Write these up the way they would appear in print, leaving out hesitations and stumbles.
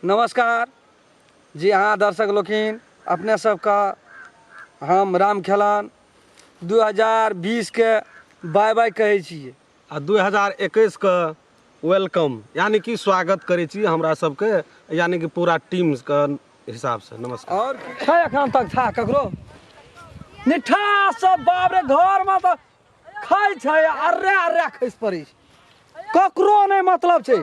नमस्कार जी हाँ दर्शक लोकिन, अपने सबके हम राम खेलन 2020 के बाय बाय कहै छियै आ 2021 के welcome यानी कि स्वागत करै छी हमरा सबके, यानी कि पूरा टीम के हिसाब से नमस्कार। और छै एखन तक था ककरो निठा सब बाप रे घर में तऽ खाइ छै अर्रे अर्रे खसि पड़ै छै, ककरो नहि मतलब छै।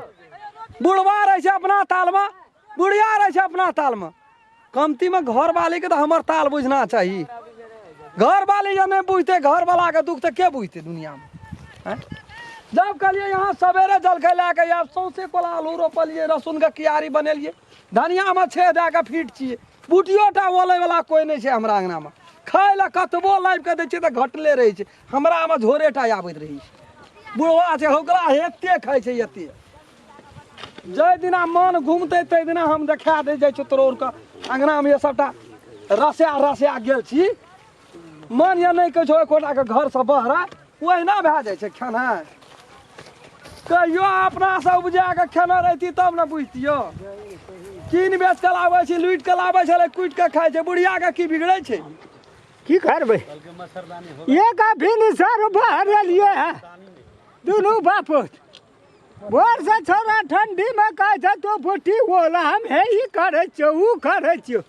बुढ़वा रहै छै अपना तालमे, बुढ़िया रहै छै अपना तालमे। कमतीमे घरवालीके तऽ हमर ताल बुझना चाही। घरवाली जब नहि बुझतै घरवालाके दुख तऽ के बुझतै दुनियामे? आँय? जब कहलियै यहाँ सवेरे जलखै लए कऽ आयब, सौंसे कोला आलू रोपलियै, रसुनके कियारी बनेलियै, धनियामे छेद दए कऽ फिट छियै, बूटियो टा ओलैवला कोइ नहि छै हमरा अङ्गनामे। खाय लए कतबो लाबि कऽ दै छियै तऽ घटले रहै छै, हमरामे झोरे टा आबैत रहै छै। बुढ़वा छै ओकरा एते खाइ छै एते। जाहि दिना मन घुमतै ताहि दिना हम देखा दै जाइ छियौ तोरो आओरके अङ्गनामे ये सबटा रसया रसया गेल छी। मन ये नहि कहै छौ एकोटाके घरसँ बहरा, ओहिना भए जाइ छै खेनाइ। कहियो अपनासँ उपजा कऽ खेने रहिती तब ने बुझतियौ। कीन बेच कऽ लाबै छी, लूटि कऽ लाबै छलै, कुटि कऽ खाइ छै। बुढ़ियाके की बिगड़ै छै? की करबै, एक भिनसर बहरेलियै है दुनू बापूत। भोर से छोरा ठंडी में कहै छै तो बुटी ओला, हम हे ई करै छियौ उ करै छियौ,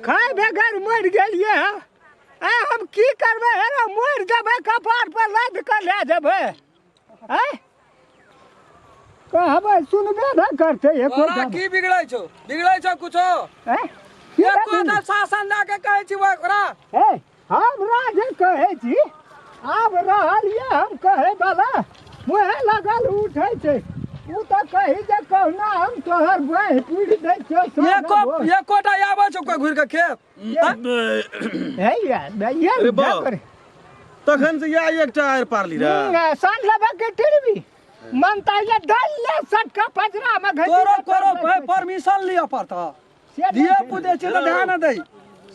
खाय बगैर मरि गेलियै है। आ हम की करबै? हे रे मरि जेबै, कपार पर लादि कऽ लए जेबै। आँय कहबै सुनबे नहि करतै एको। तोरा की बिगड़ै छौ? बिगड़ै छौ कुछो? आँय? की एको बिगड़ै? टा शासन दए के कहै छी ओकरा। हे हमरा जे कहै छी आब रहल ये हम कहै वाला मुँहे लगल उठै छै। ओ तऽ कही जे कहुना हम तोहर बाँहि पीट दै छियौ। एको एकोटा आबै छौ कोइ घुरि कऽ खेत? हे या ये अरे बा। तखन से इएह एकटा आरि पारली रहे। सान लेबै के टिरबी मन तऽ ये डाल ले सटका पजरा में घसी तोरो के कोरो तर लै छै। परमिशन लिअ पड़तौ। से धिये नहि पुते छै तऽ ध्यान दै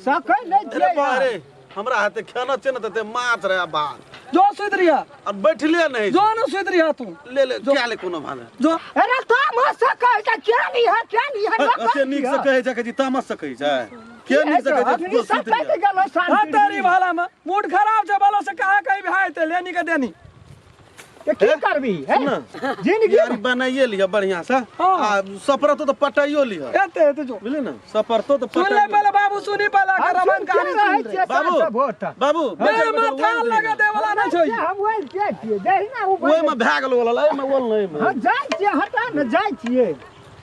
सकै नहि अरे छियै बा यार। रे, हमरा हाथे खाना छै ने तते माछ रहे भात। जो सुति रहिया। और बैठले नहीं। जो न सुति रहिया तू। ले ले क्या ले कोनो भाने। जो अरे तामस से कहै छै क्या नहीं है क्या नहीं है। से नीक से कहै छै कि तामस से कहै छै के नीक से कहै छै अग्नि सुति सब रहिया। गेलो हाँ शांति तेरी भाला में मूड खराब छै बोलो से कहा कहीं भाई ते लेनी के देनी। ते की करबी है सुन न, जिंदगी यारी बनाइए लिअ बढ़िया से हाँ। आ सपरतो तऽ पटाइयो लिअ। एते एते जो बुझली ने सपरतो तऽ सुन ले पटाइयो। पहले बाबू सुनी पहले हम अगर रामायण सुन कहानी के रहै सुन ले। छियै बाबू साँझ भोर तक। बाबू मेरे माथा लगा दे वाला नहीं छै। हम ओहि के छियै जहिना ओ ओहिमे भए गेल ओल एहिमे ओल नहि एहिमे। हम जाइ छियै हटा ने जाइ छियै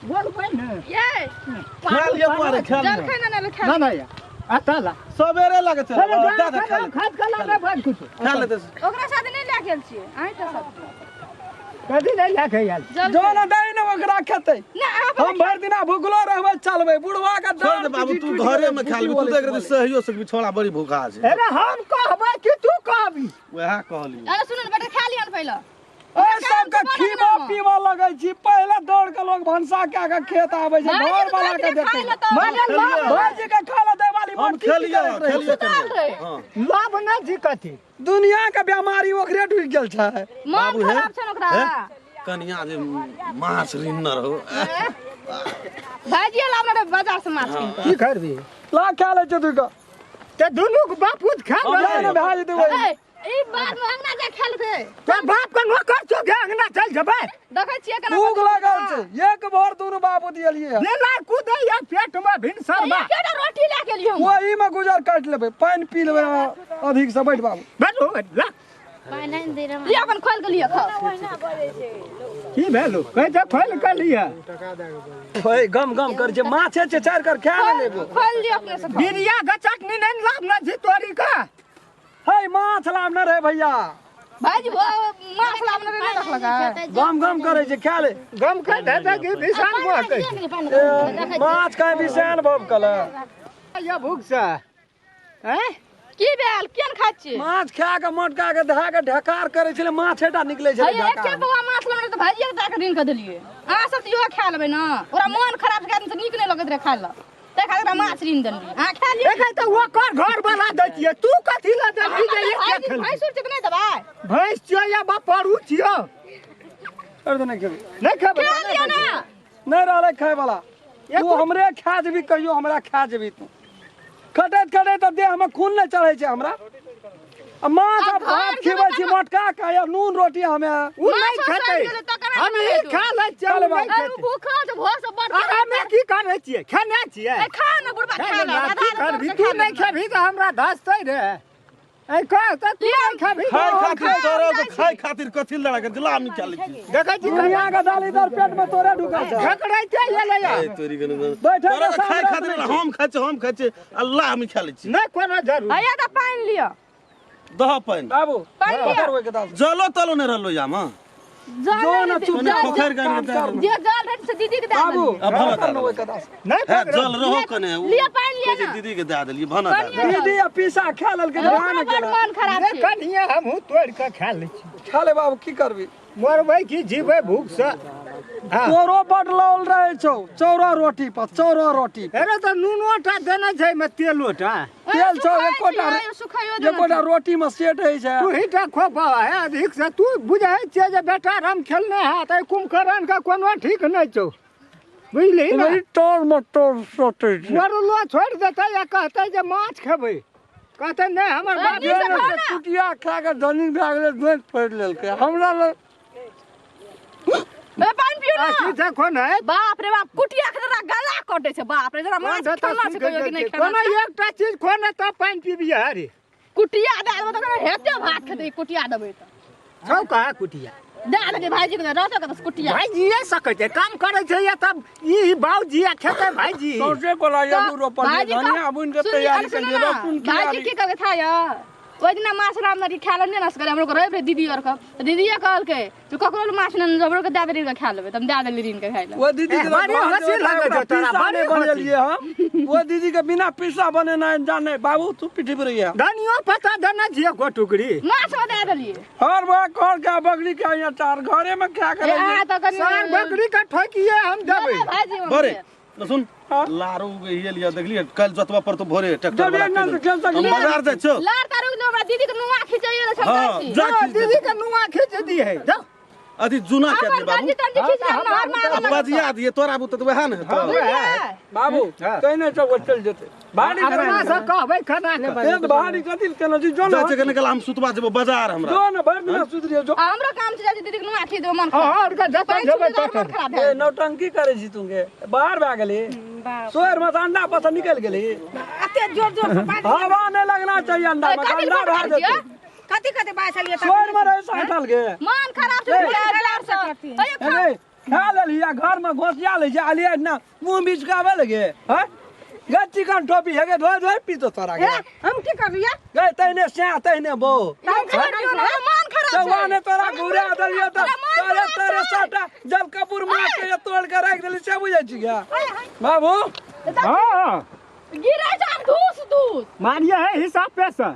बोलबै ने। ये खा लिअ बुआ रे, खा लिअ। जलखै ने ने खा ना ना या आता ला सबेरे लागै छै अरे दए दे, खा ले खाद कला नहि बात कुछ खा ले दे। ओकरा साथ नहीं लए गेल छियै अहीं तऽ सब कभी नहीं लए के आयल। जो न दै न ओकरा खेतै। ना अहाँ हम भरि दिना भुखलो रहबै चलबै बुढ़वा के छोड़ दे बाबू, तू घरे में खा लेबी, तू देख रहे सहियो सकबी छोड़ा बड़ी भूखा छै। अरे हम कहबै कि तू कहबी? वएह कहलियै। अरे सुनू ने बेटा खा लिअ ने पहिले। ओहि सबके खीबो पीबो लगै छी। पहिले दौड़ के लोग भनसा कए के खेत आबै छै, भाईजी घर के वाला के कहैत रहियै देखै खाय लए तऽ माने लाभ भाईजी के खाय लए दै वाली हम मोन की खेलियै करैत रहै? खेलियै सुतल रहै। हँ लाभ नहि छी कथी। दुनिया के बीमारी ओकरे ढुकि गेल छै। मन बाबू हे, खराब छै ने ओकरा। हे, कनिया जे माछ रिन्नर हो। भाईजी लाबने रहे बाजार से माछ कीन कऽ। की करबी? ला खा लै छै दुइ के। ते दुनू के बापूत खा जा ले। ने भए जेतै ओहि। ए, ई बाद में अंगना जा खा लेतै। तोर बाप के नौकर छौ गे अंगना चल जेबै। देखै छियै केना भूख लागल छै, एक भोर दुनू बाबू दियलियै। लेला कूदै पेट में भिनसर बा। एकेटा रोटी लए के एलियै हम। ओही में गुजर काटि लेबै, पानि पी लेबै अधिक से। बैठ बाबू बैठो ला। लिअ अपन खोलि के लिअ खाउ। की भेलो कहै छै खोलि के लिअ। ओए गम गम कर छै माछे छै चारि कर खा ले लेबो। खोलि लिअ अपने से खाउ। बिरिया के चटनी नहि लाबने छी तोरी के। हे माछ लाबने रहे भैया। भाईजी वो माछ लाबने रहे नहि रखलक है। गम गम करै छै खा ले। गम के दे दे कि बिसान भऽ ए, माछ खाय बिसान भऽ कल। या भूख से हैं की भेल केन खाइ छियै? माछ खा के मोटका के धा के ढकार करै छलै, माछेटा निकलै छलै हे एके ढकार। पौआ माछ लेने तऽ भाईजी के दए के ऋण कऽ देलियै। अहाँ सब तऽ इहो खा लेबै ने। ओकरा मन खराब छै तऽ नीक नहि लगैत रहै खाय लए, ताहि खातिर ओकरा माछ ऋण देलियै। अहाँ खा लिअ। एखन तऽ ओकर घर वाला दै छियै, तू कथी लए देलही जे एके भाईजी खेलही? भैंसुर छै तऽ नहि देबै? भैंस छियौ या बपरू छियौ? अरे तऽ नहि खेबै। नहि खेबै। खा लिअ ने। नहि रहलै खाय वाला। तू हमरे खा जेबी कहियो हमरा खा जेबी तू खटैत खटैत तऽ देह में खून नहि चढ़ै छै हमरा आ माछ आ आ भात घर खिबै छी जेबै मोटका के या नून रोटी हमे उ माछ नहीं सड़ि खेतै गेलै तऽ केना हम ई खेतै? खा लै छियै चल उ बाबू। नहीं अरे खेतै भूखल छै भोर से बड़ अरे हमे की करै छियै खेने छियै ए खा न बुढ़बा खा खा ले ले, आधा की आधा करबी तोड़ तू के खा नहीं ले। खेबही तऽ हमरा धसतै रे ऐ कह तऽ तू नहीं खेबही खाय तऽ हम खातिर तोरा के खाय खातिर कथी लड़ा के दिला हम निकालै छी देखै छी दुनिया के दाल इधर पेट में तोरे ढुकल छै झकड़ैते एलै ए तोरी के बैठे तोरा के के खाय सामने खातिर हम खाय छी हम खाय छी अल्लाह हम खा लै छी नहीं कोनो जरूर हैया तऽ पानि लिअ दह पानि बाबू पानि लिअ पकड़ ओहिके दाल जलो तलो नहि रहलो यामा जल जो न नहि चुप जल- पोखरि गानि के दए जे जल रहै से दीदी के दए बाबू देलियै। अब भला पकड़ ओहिके दाल नहीं हे पकड़ो जल रहो कने उ लिअ पानि लिअ कहै छै ना। दीदी के दए देलियै भना दए पानि दीदी आ पीसा खा लेलकै ओकरो ध्यान बड़ गेलै मन खराब रे छै कनिए हमहूँ तोड़ि कऽ खा लै छी खा ले बाबू की करबी मरबै की जीबै भूख से हाँ तोरो बड लौल रहै छौ चौरा रोटी पर चौरा रोटी पर। अरे तऽ नूनो टा देने छै एहिमे तेलो टा तेल छौ एकोटा सुखाइयो देने एकोटा रोटी में सेट होइ छै तू ही टा खो बाबा है अधिक से तू बुझै छियै जे बेटा राम खेलने है तऽ कुंभकर्ण के कोनो ठीक नहि छौ बुझली ने तोर में तोर सोचै छै मरलो छोड़ि देतै या कहतै जे माछ खेबै कहतै नहि हमर बाप नीक से खाउ ना। कुटिया खा के धनी भए गेलै जोइत पड़ि लेलकै हमरा लग ए पानि पियू ना अथी से कोन है बाप रे बाप कुटिया के जरा गला कटै छै बाप रे जरा माछ खेलना छै कहियो कि नहि खेलना कोनो छै एकटा चीज खोने तब पानि पीबियै अरे कुटिया दए देबै तऽ कना हेते भात खेतै कुटिया देबै तऽ छौ कहाँ कुटिया दए देबै भाईजी के रहतौ कतऽ कुटिया भाईजी ये सकै छै काम करै छै या तब ई बाबूजी आ खेतै भाईजी सौंसे कोला आलू रोपल भाईजी धनिया बुनि के तैयारी केलियै लहसुन भाईजी कियारी की कहलकै था या ओहि दिना माछ राम नदी खा लेने ने सकै हमरो के रहे दीदी और के तऽ दीदीए कहलकै जे ककरो लग माछ नहि हमरो के दए दे ऋण के खा लेबै तऽ हम दए देली ऋण के खाइ लए ओ दीदी के बड़ी हँसी लागै छौ तोरा, पीसा बड़ी नहि हँसी। बनेलियै हम ओ दीदी के बिना पीसा बनेनाइ जाने बाबू तू पीठी पर रहिया धनियो पत्ता देने छियै को टुकड़ी माछ मे दए देलियै हर बा घर के बकरी के यहाँ चार घरे में खा के ए अहाँ तऽ कनि सार बकरी के ठोकिए हम देबै भाईजी हम बरे देब। न सुन लारू के हिये लिया देखलिए कल जोतवा पर तो भोरे ट्रैक्टर जब वाला एक ना के खेल हम सकलियै। बाजार जाइ छौ लार तारू के हमरा दीदी के नुआ खिचैए ले हां छम जा खींच दे। दीदी के नुआ खींच दी है जाओ अथी जूना के अपन दिए बाबू गंजी तंजी खींच ले हर मांगे अब बजिया दिए तोरा आबू तऽ वएह ने हेतौ बाबू हाँ। कहने छौ ओ चलि जेतै भारी अपना से कहबै खाना ने तें भारी कथी केना छी जो जाइ ने छै कने काल हम सुतबा जेबो बाजार हमरा जो ने भरि दिना सुतरियो जो आ हमरो काम छै जाइ छी दीदी के नुआ खींच देबै मन हाँ खराब और के जतन पानि जेबै छुटि गेल, ततन मन खराब ए भए गेल। नौटंकी करै छी तू के बाहर भए गेली सोर में से अंडा पर से निकलि गेली अते जोर जोर से बाजै हवा नहीं लगना चाहिए अंडा ए, में कथी अंडा फोटो भए करै छियै? जेतै कथी कथी बाजै छलियै सोर में रहै साटल के मन खराब छै बुझलियै, जोर से। अरे खा- ए खा लेली आ घर में घोसिया लै छै आलिया ना मुंह बीच के आबै लगे हैं गे चिकन टोपी हेगे धोए धोए पीतो तोरा के हम की करलियै गे तहने स्या तहने बो मन खराब छै चौवा ने तोरा घुरा देलियो तऽ तोरा मन तोरे खराब तोरे छै। सबटा जल कपूर मार के तोड़ के राखि देली से बुझै छी गे बाबू हाँ गिरै छै आब धूस धूस मारिए है हिसाब पैसा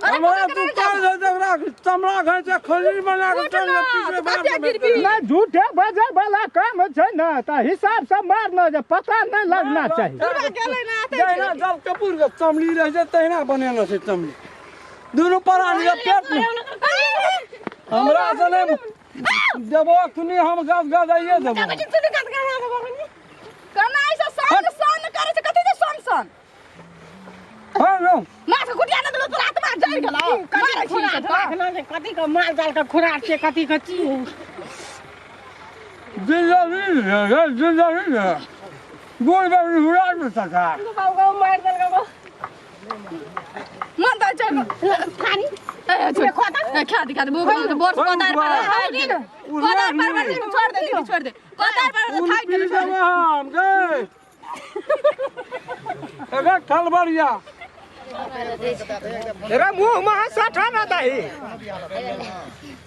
अरे हमरा कतऽ तू कतऽ काल दे हमरा चमड़ा घर से खजूर बना के उठ चल ना, पीछे तू बाहर कते गिरबी? नहीं झूठे बजे वाला काम छै ने तऽ हिसाब से मारना जे पता नहीं लगना चाहिए पूरा गेलै ना आते जहिना जल कपूर के चमड़ी रहै छै तहिना बनेने छै चमड़ी दुनू प्राणी के पेट में हमरा से नहि देबो अखनी हम गद गदाइए देबो कना ऐसा सन सन करै छै कथी छै सन सन हाँ रो माछ के कुटिया न देलौ तोरा आत्मा जरि गेलौ मारै छी ई सब तऽ। कथी के माल जाल के खुराक छै कथी के चीज जिंदगी रे जिंदगी रे गोल बाबू हुरा में सका मारि देलकै मन तऽ चल खानी ए छोड़ ए, खा दे खा दे भूख लागल बोर कोदार पर खाइ गेल कोदार पर पर छोड़ दे दीदी छोड़ दे कोदार पर उन खाइ पी गेल छोड़ दे। देबो हम गे अरे खलबरिया रे मुंह में सठा ना दही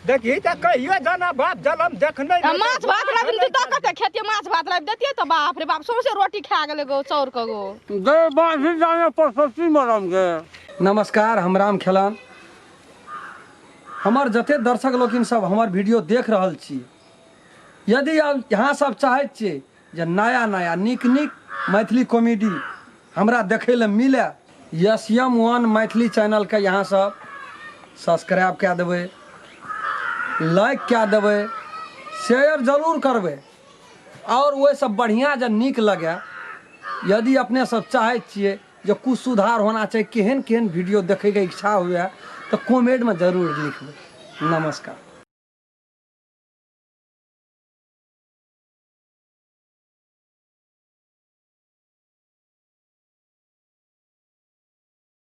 देखी तऽ कहियो जाना बाप जलम देखने आ माछ भात लाबि देती तऽ कते खेतियै माछ भात लाबि देतियै तऽ बाप रे बाप सौंसे रोटी खा गेलै गो चाउर के गो गे बासी जाने पर सस्ती मरम गे नमस्कार हम राम खेलान हमर जते दर्शक लोकिन सब हमर वीडियो देख रहल छी यदि अहाँ सब चाहैत छियै जे नया नया नीक नीक मैथिली कॉमेडी हमरा देखै लए मिले एस एम वन मैथिली चैनलके यहाँ सब सब्सक्राइब कए देबै लाइक कए देबै शेयर जरूर करबै आओर ओहिसँ बढ़िआँ जे नीक लगै यदि अपने सब चाहै छियै जे किछु सुधार होना चाही केहन केहन वीडियो देखैके इच्छा हुए तऽ कमेंटमे जरूर लिखबै नमस्कार।